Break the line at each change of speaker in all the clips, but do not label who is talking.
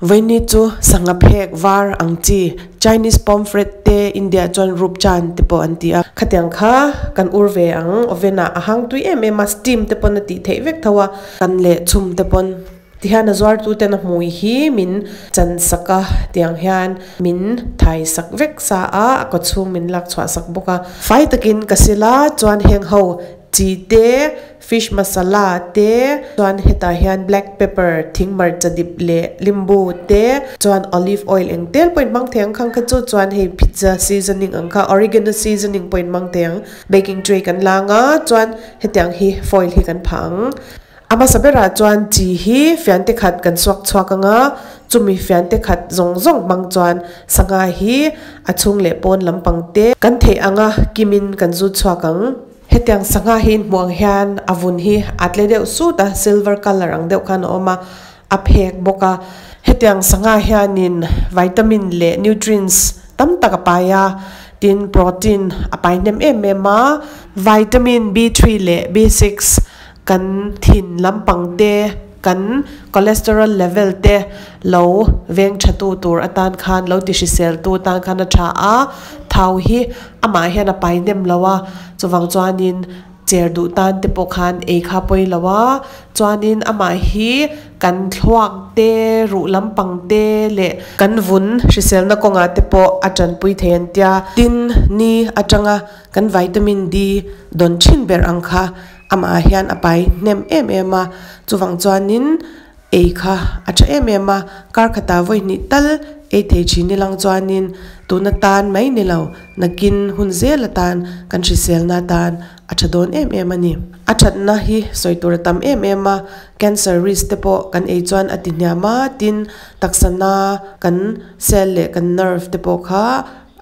Vawiini chu sangha phek var ang chi chinese pomfret te india chuan rupchan te pawh an ti a khatiang kha kan ur ve ang oven ah a hang tui em em a steam te pawn a tih theih vek tho a kan leh chhum te pawn tihian a zuar tu ten a hmui hi min chan sak a tiang hian min thai sak vek sa a a kaw chhung min lak chhuah sak bawk a fai takin ka sil a chuan heng ho chi te fish masala te chuan hetah hian black pepper thing hmarcha dip leh limbu te chuan olive oil eng tel pawh in hmang thei ang khang kha chu chuan hei pizza seasoning ang kha oregano seasoning pawh in hmang thei ang baking tray kan lang a chuan hetiang hi foil hi kan phah ang a hmasa berah chuan chi hi fian te khat kan suak chhuak ang a chumi fian te khat zawng zawng hmang chuan sangha hi a chhung leh pawn lampang te kan theih ang a kimin kan zut chhuak ang. Hetiang sangha hi inhmuh ang hian a vun hi a tle deuh sut a, silver colour ang deuh khan a awm a, a phek bawk a. Hetiang sangha hianin vitamin leh nutrients tam tak a pai a, tin protein a pai hnem em em a. Vitamin B3 leh B6 kan thin lampang te, kan cholesterol level te lo veng tha tu tur atan khan lo ti hrisel tu atan khan a tha a, thau hi amah hian a pai hnem lo a, chuvang chuanin cher duh tan te pawh khan ei kha pawi lo a, chuanin amah hi kan thluak te ruh lampang te leh kan vun hriselna kawngah te pawh a tanpui thei an tia, tin ni atanga kan vitamin D dawn thin ber ang kha. Amah hian a pai hnem em em a, chuvang chuanin ei kha a tha em em a, kar khatah vawi hnih tal ei thei thin ilang chuanin tuna tan mai ni lo, nakin hun zel atan kan hriselna atan a tha dawn em em a ni. A thatna hi sawi tur a tam em em a, cancer risk te pawh kan ei chuan a ti hniam a, tin taksana kan cell leh kan nerve te pawh kha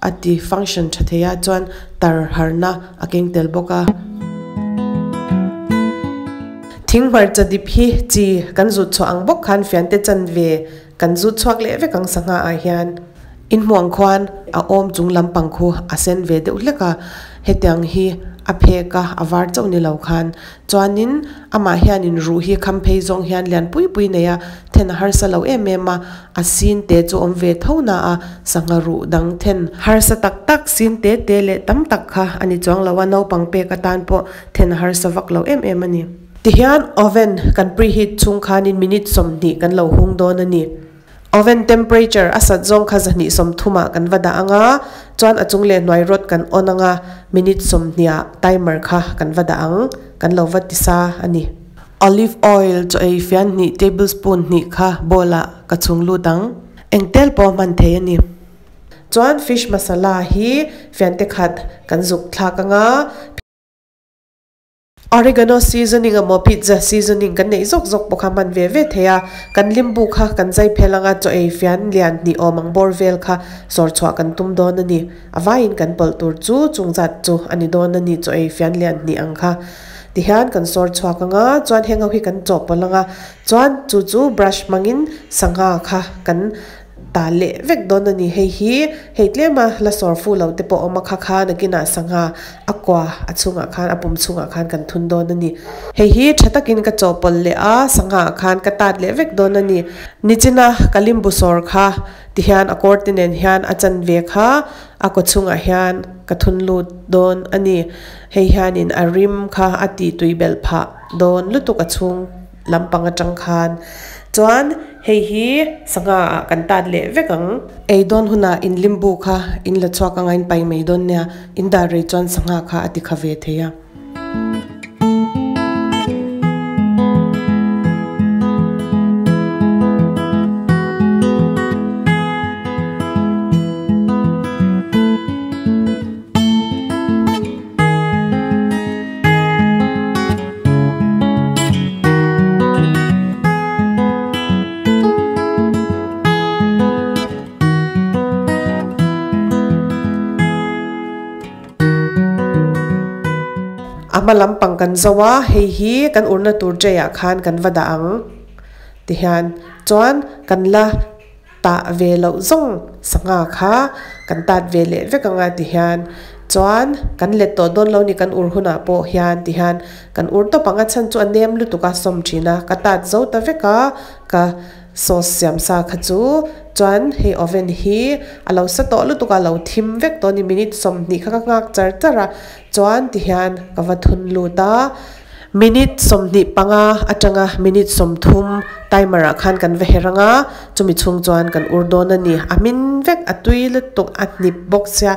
A ti function tha thei a chuan tar harna a keng tel bawk a. Thing hmarcha dip hi chi kan zut chhuah ang bawk khan fiante chanve kan zut chhuak leh vek ang sangha ah hian. Inhmuh ang khuan a awm chung lampang khu a sen ve deuh hlek a, hetiang hi a phek a, a var chauh ni lo khan Chuanin amah hianin ruh hi kham phei zawng hian lian pui pui nei a, then a harsa lo em em a, a sin te chu awm ve tho na a, sangha ruh dang then harsa tak tak sin te te leh tam tak kha a ni chuang lo a, naupang pek atan pawh then a harsa vak lo em em a ni. Tihian oven kan preheat chhung khanin minute 20 kan lo hung dawn a ni. Oven temperature a sat zawng kha zahnih 30 ah kan va dah ang a, chuan a chung leh hnuai rod kan on ang a, minute 20 ah timer kha kan va dah ang, kan lo va ti sa a ni. Olive oil chaw ei fian hnih tablespoon hnih kha bowl ah ka chhung lut ang. Eng tel pawh hman thei a ni. Chuan fish masala hi fian te khat kan zuk thlak ang a. Oregano seasoning emaw pizza seasoning kan neih zawk zawk pawh kha hman ve ve thei a, kan limbu kha kan zai phel anga chaw ei fian lian hnih awm ang bawr vel kha sawr chhuah kan tum dawn a ni. A vaiin kan pawlh tur chu chung zat chu a ni dawn a ni chaw ei fian lian hnih ang kha tihian kan sawr chhuak anga chuan heng ho hi kan chawhpawlh anga chuan chu chu brush hmangin sangha kha kan Ta leh vek dawn a ni. Hei hi hei tlema la sawr fu lo te pawh awm a kha kha nakinah sangha a kua a chhungah khan a pum chhungah khan kan thun dawn a ni. Hei hi tha takin ka chawhpawlh leh a sangha ah khan ka tat leh vek dawn a ni. Nichina ka limbu sawr kha ti hian a kawr te nen hian a chanve kha a kaw chhungah hian ka thun lut dawn a ni. Hei hianin a rim kha a tih tui belh phah dawn lutuk a chhung. Lampang atang khan chuan hei hi sangha ah kan tat leh vek ang. Ei dawn hunah in limbu kha in la chhuak anga in pai mai dawn nia, in dar rei chuan sangha kha a ti kha ve thei a. A hma lampang kan zo a hei hi kan urna tur tray ah khan kan va dah ang tihian chuan kan la tah ve loh zawng sangha kha kan tat ve leh vek anga ti hian chuan kan let tawh dawn lo ni kan ur hunah pawh hian ti hian kan ur tawp ang a chhan chu a nem lutuk a sawm thin a ka tat zo ta vek a ka. Sauce siam sa kha chu chuan hei oven hi a lo sa tawh lutuk a, a lo thim vek tawh a ni minute 20 kha ka nghak char char a chuan tihian ka va thun lut a minute 25 atanga minute 30 timer ah khan kan va her ang a chumi chhung chuan kan ur dawn a ni a hmin vek a tui lutuk a hnip bawk sia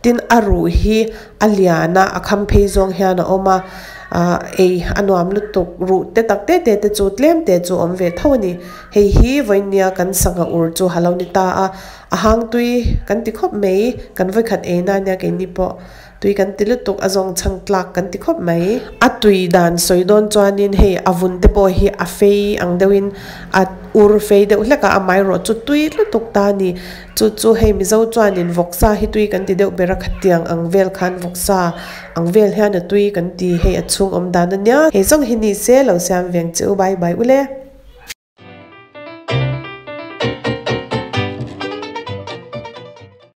tin a ruh hi a lian a a kham phei zawng hian a awm a. Ahh ei a nuam lutuk ruh te tak te te te chu tlem te chu awm ve tho a ni. Hei hi vawinia kan sangha ur chu ha lo ni ta a, a hang tui kan ti khawp mai, kan vawikhat ei na nia keini pawh tui kan ti lutuk a zawng chhang tlak kan ti khawp mai. A tui dan sawi dawn chuanin hei a vun te pawh hi a fei ang deuhin a ur fei deuh hlek a, amaherawh chu tui lutuk ta a ni. Chu chu hei Mizo chuanin vawksa hi tui kan ti deuh ber a, khatiang ang vel khan vawksa ang vel hian a tui kan ti hei a chhung awm dan a nia. Hei zawng hi ni se lo siam veng che u bye bye ule.